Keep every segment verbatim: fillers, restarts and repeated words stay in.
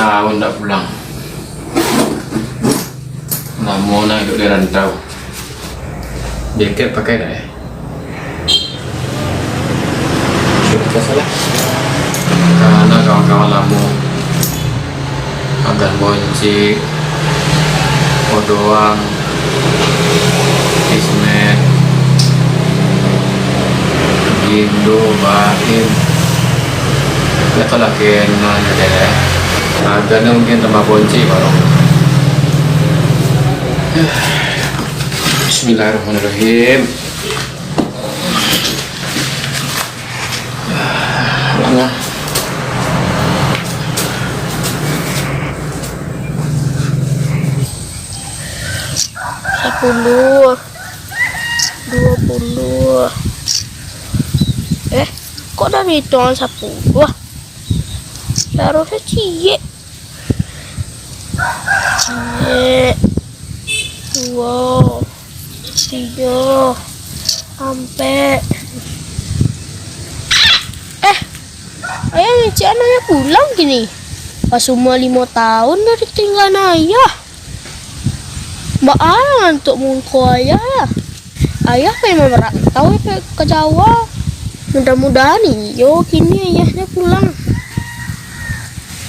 Tahun tak pulang. Lamo nah duduk di rantau. Jaket pakai tak, eh? Sudah salah. Karena kawan-kawan lamo, Abang Bonci, Odoang, Ismet, Gindo, Baim. Ndak tahu lah kena nyo deh. Harganyo mungkin tambah bonci baru. Bismillahirrahmanirrahim. Sapuluah, duo puluah. Eh, kok dari hitungan sapuluah? Harusnyo ciek. Ciek. Duo. Tigo. Ampek. Eh, ayah ngecek anaknyo pulang kini. Pas umua limo tahun lah ditinggalan ayah. Baa ngantuak muko ayah? Ayah pai marantau ka, ka Jawa. Mudah-mudahan iyo kini ayahnyo pulang.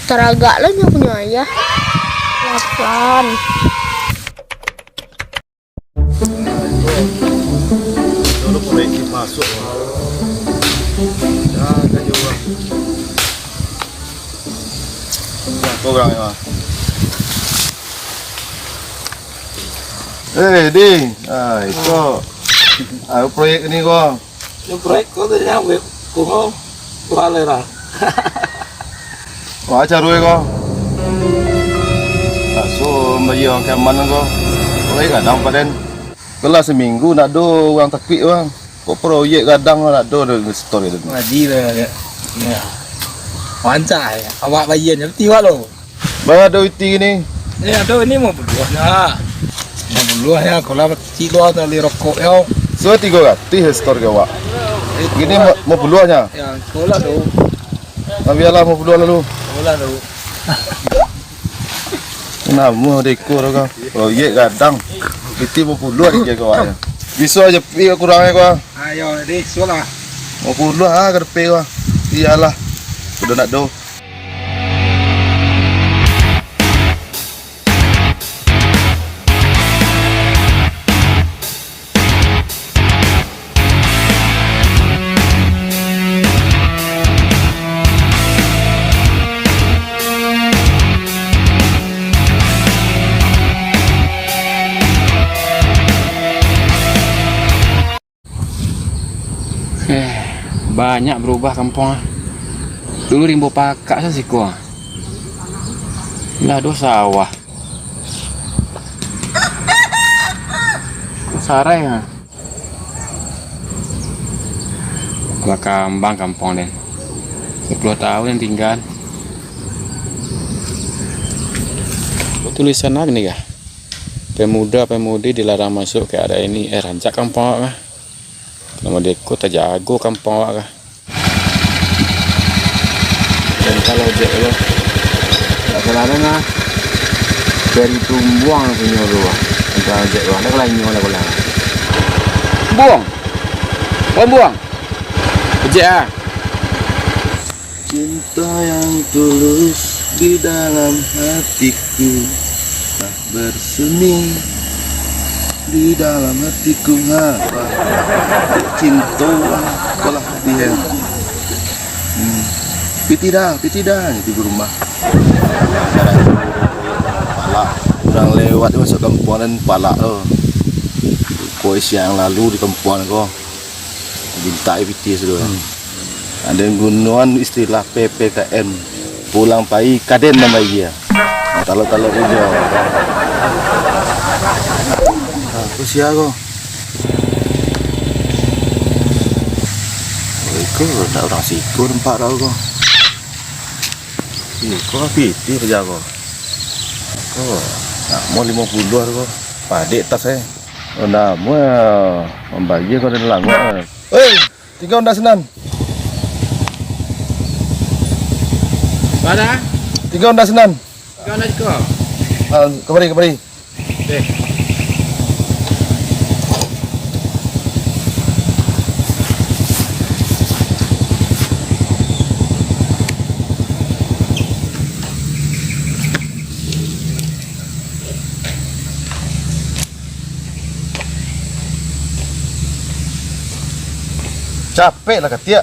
Taragak lah nyo punyo ayah. Lapan. Dulu proyek masuak. Ya, kerja orang. Ya, kau orang ya. Eh, Ding. Ah, iko. Ah, proyek ni ko. Ni proyek ko tu nya, weh, ko, ko, ko, alai lah. Wah, caru ko. Aso, bayia keamanan ko. Proyek gadang paden. Ko lah saminggu ndak ado urang takuik, bang. Kok proyek gadang ndak ado, ado story tu. Ngaji lah, ya. Ya. Lancar, ya. Awak bayia nya, beti awak lo. Bang, ado iti ni. Eh, ado ni mau buluah nya. Mau buluah nya, ko lah kecik lo, tali rokok yo. So, tigo ratus setor ke awak. Eh, gini ko lah. Mau, mau buluah nya. Ya, ko lah tu. Ambialah mau buluah lalu. Ko lah tu. Namo deko tu kan. Proyek gadang. Iti mau buluah di ke awak nya. Bisa aja pi kurang ko. Ayo, deh, so lah. Mau buluah ah, ka depe ko. Iyalah. Udah nak do. Eh, banyak berubah kampuang ah. Dulu rimbo pakak sa siko ah. Lah ado sawah. Sarai ah. Bakambang kampuang den. Sapuluah tahun nan tingga. Tulisan apo ni kah? Pemuda-pemudi dilarang masuk ke area ini. Eh, rancak kampuang awak kah? Namo deko tajago kampuang awak kah? Dan kalau ojek lo, tak salah dengar, dari Tumbuang punyo lo, ah. Tentang ojek lo, ada kalau inyo, ada kalau. Buang. Buang, buang. Ojek ah. Cinta yang tulus di dalam hatiku. Bersemi di dalam hatiku, ha, bah. Cinto, ah, apalah dia. Hmm. Piti dah, piti dah, di rumah. Palak. Urang lewat masuk kampuang dan palak tu. Koi siang lalu di kampuang ko. Mintak piti sudah. Hmm. Ado gunoan istilah P P K M, pulang pai kaden mambayia. Nah, talok-talok tu juo. Nah, tu sia ko. Oh, iko ndak urang siko nampak tau ko. Iko pitih paja ko. Oh, namo limo puluah ko. Padek tas eh. Oh, namo mambayia ko dari langok eh. Hei! Tigo ndak sinan. Pada? Tigo onda sinan. Tigo onda siko. Ah, kamari, kamari. Oke. Capek lah katiak.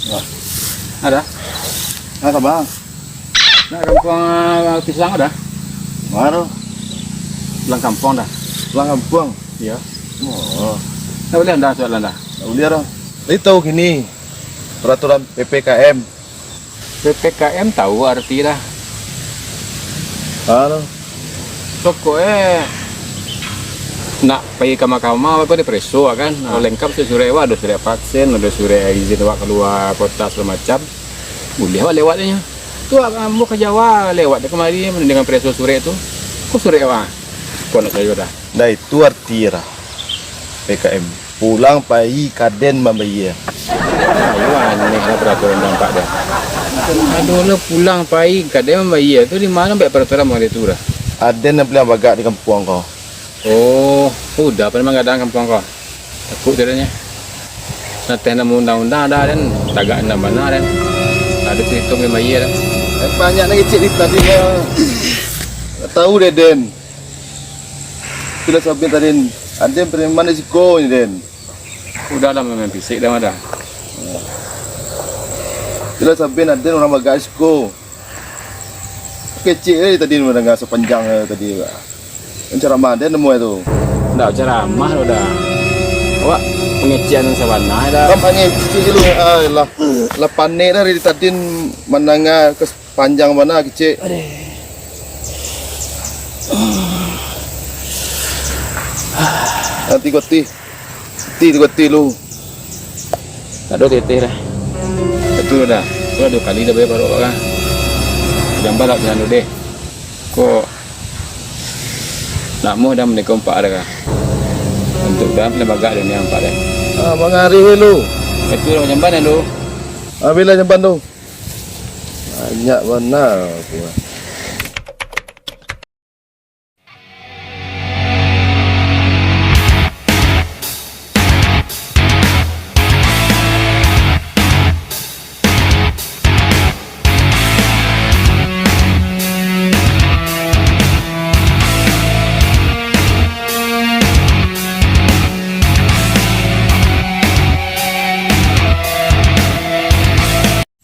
Wah. Ada? Nah, kaba? Nak kampuang, ah, pisang ada? Baru. Pulang kampuang dah. Pulang kampuang? Iya. Oh. Nak buliah dah soalan dah? Nak buliah dah. Lai tahu kini peraturan P P K M? P P K M tahu arti dah. Anu. Pokok e, nak pai kama-kama, awak ko dipareso kan. Ah. Lengkap surek-surek awak, ado surek vaksin, ado surek izin awak kalua kota, sagalo macam. Buliah awak lewat nyo. Tu awak ambo ka Jawa, lewat dek kamari, dengan pareso surek tu. Ko surek awak? Ko nak sayo dah. Nah, itu arti lah P K M. Pulang pai ka den mambayia. Ayo, aneh lah peraturan tampak dah. Aduh, lah pulang pai ka den mambayia tu di mano buek peraturan model tu dah? Aden nan paliang bagak di kampuang ko. Oh, udah pai manggadang kampuang ko. Takut tu dah nyo. Nah, teh namo undang-undang dah, den. Tagak nan bana, den. Ado carito mambayia dah. Eh, banyak nan kecek di tadi lah. Tahu deh, den. Itulah sabab tadi, aden preman di siko ni, den. Udah lah, main fisik dah, dah. Itulah sabab aden urang bagak di siko. Kecek tadi mandanga sapanjang tadi. Ceramah aden nemu tu. Ndak ceramah lo dah. Awak pangecekan sabana dah. Kan pangecek lu, ah, lah. Lah panek dari tadi mandanga ke Panjang bana kecek. Aduh. Nanti kau tih. Tih tu kau tih lu. Tak ada teteh dah. Betul dah. Kau dua kali dah bayar parok kan. Jamban lah jangan deh. Kok nak muh dah menikah empat dah kah? Untuk dah pernah bagak dunia empat dah. Ah, mangarih lu. Betul lah jamban dah lu. Ambillah jamban tu. Banyak bana tu.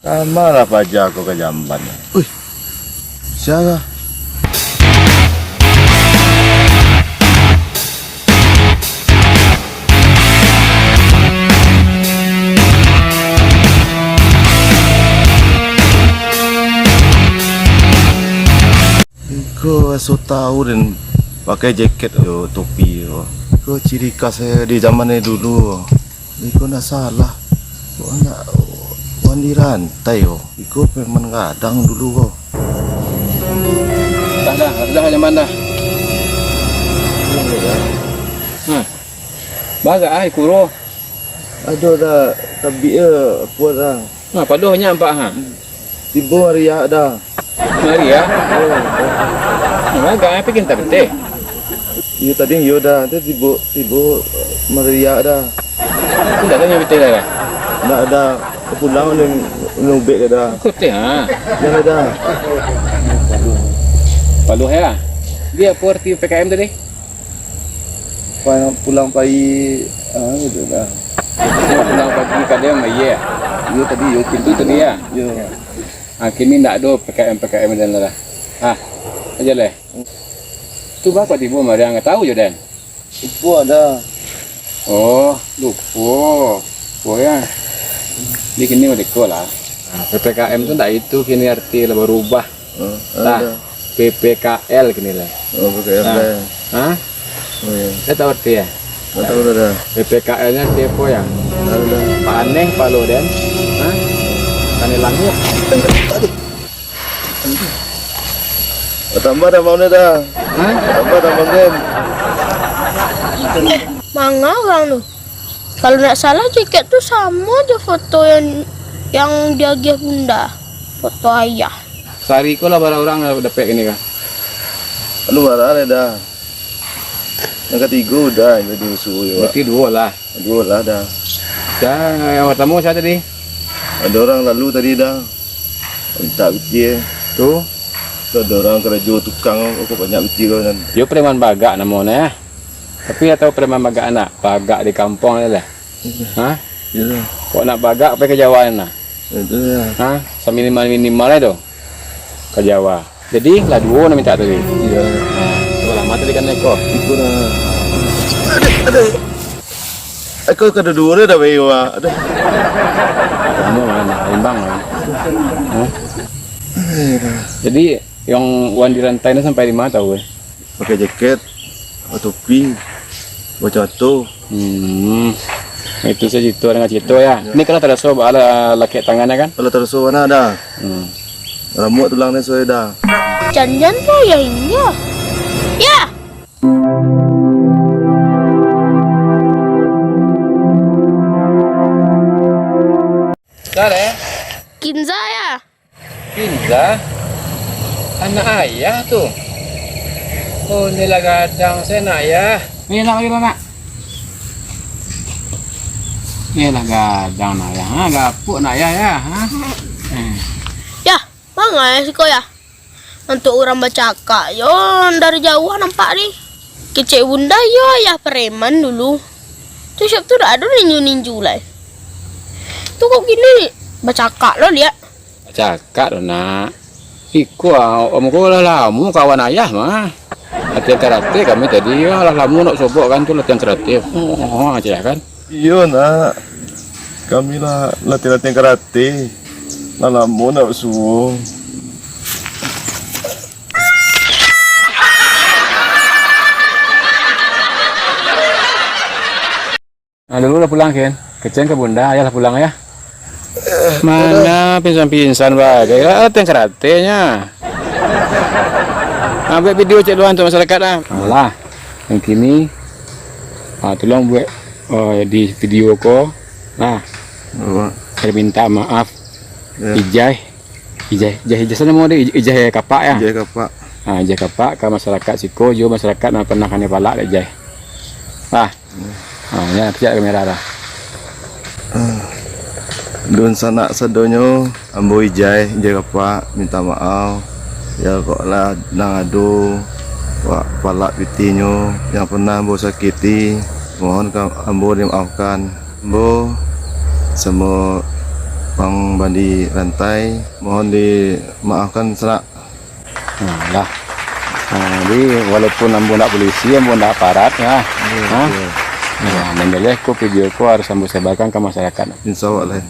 Kama lah paja ko ka jamban. Uih, sia kah? Iko raso tau den pakai jaket jo topi ko. Iko ciri khas di zaman dari dulu. Iko ndak salah. Kok ndak wan di rantai ko. Iko preman gadang dulu ko. Dah, dah, dah, nyaman dah. Nah. Bagak ai kuro. Aduh dah, tabik e, apo dah. Nah, padoh nyo nampak ha. Tibo mariak dah. Mariak? Yo. Nah, bagak ai, pikin tak beteh. Iyo tadi iyo dah, tu tibo, tibo mariak dah. Indak tanyo beteh dah kah? Indak dah, pulang ni, ni ubek dah. Kutih ha. Dah dah. Paluh ya. Dia apo arti P K M tadi? Pa-, pulang pai, ah, gitu dah. Pulang pagi kadang, iya. Iyo tadi, iyo, itu tadi ya. Iyo. Ah, kini ndak ado P K M, P K M dan lah. Ah, aja leh. Tu bapa tibo mariang, nggak tahu jo den. Lupo dah. Oh, lupo. Lupo ya. Di kini merdeka lah. Nah, P P K M tu ndak itu kini arti lah, berubah. Oh, nah, ada. P P K L kini lah. Oh, P P K L. Nah. Hah? Oh, iya. Saya tahu arti ya? Nggak tahu dah. P P K L-nya arti apa ya? Nggak tahu dah. Paneh palo den. Hah? Paneh languk. Aduh. Tambah dah mau ni dah. Hah? Tambah dah mau ni. Manga urang tu? Kalau ndak salah, jaket tu samo jo foto yang, yang diagiah bunda. Foto ayah. Sahari ko lah bara urang dapek kini ka? Anu bara lai dah. Yang katigo dah, yang tadi suruh yo. Berarti duo lah. Duo lah dah. Dah, yang pertamo sia tadi? Ado urang lalu tadi dah. Mintak pitih. Tu? Tu ado urang karajo tukang, kok banyak pitih ko kan. Yo preman bagak namonyo, yo. Tapi atau preman bagak anak, bagak di kampuang aja lah. Ha? Iyo. Kok nak bagak pai ka Jawa nah? Itu ya. Ha? Saminimal-minimal aja tu. Ka Jawa. Jadi lah duo nak minta tadi. Iyo. Ha, berapa lama tadi kan iko? Iko dah. Aduh, aduh. Iko kada duo dah, dah bayi, Wak. Aduh. Kamu mana? Imbang lah. Ha? Jadi yang wan dirantai ni sampai di mana tahu, eh? Pakai jaket, topi, bacatu. Hmm. Itu saja cerita dengan cerita ya. Ya. Ini kalau taraso ba-, ala lakek tangannya kan? Kalau taraso mana ada. Hmm. Ramuak tulang ni sudah dah. Janjan tu ya inyo. Ya. Dah, eh? Kinza ya. Pindah? Anak ayah tu. Oh, ni lah gadang saya, nak ayah. Ni nak lagi, nak. Ni lah gadang, nak ayah. Ha, gapuk, nak ayah, ya. Ha? Eh. Yah, mangai siko, yah. Untuak urang bacakak yo, dari jauah nampak ni. Kecek bunda yo, ayah preman dulu. Tu siap tu dak ado ninju-ninju lai. Tu kok kini bacakak lo liak. Cakak lo, nak. Iko, ah, om ko lah lamo kawan ayah mah. Latihan karate kami tadi, ah, lah lamo nak sobok kan tu latihan karate. Oh, oh, cak kan. Iyo, nak. Kami lah latihan-latihan karate. Lah lamo nak suo. Nah, dulu lah pulang, Ken. Kecen ka bunda, ayah lah pulang, ayah. Mana pingsan-pingsan bagai lah, latihan karatenya. Ambil video cek luan untuk masyarakat lah. Alah, yang kini, ah, tolong buat, eh, di video ko. Nah, Apa? Saya minta maaf. Ya. Ijai. Ijai, ijai, ijai, sana mau ada ij-, ijai kapak ya? Ijai kapak. Ah, ijai kapak ka masyarakat siko, jo masyarakat nan pernah kanai palak dek ijai. Ah. Ah, ya, pijak kamera dah. Ah. Dunsanak sadonyo, ambo ijai, ijai kapak, minta maaf. Ya, kok lah nang ado, wak palak pitihnyo, yang pernah ambo sakiti, mohon ka ambo dimaafkan. Ambo, samo Bang Bandi Rantai, mohon dimaafkan sanak. Nah, lah. Nah, jadi, walaupun ambo ndak polisi, ambo ndak aparat, ya. Iya, ha? Betul. Nah, yang jelas, ko video ko harus ambo sebarkan ke masyarakat. Insya Allah lah.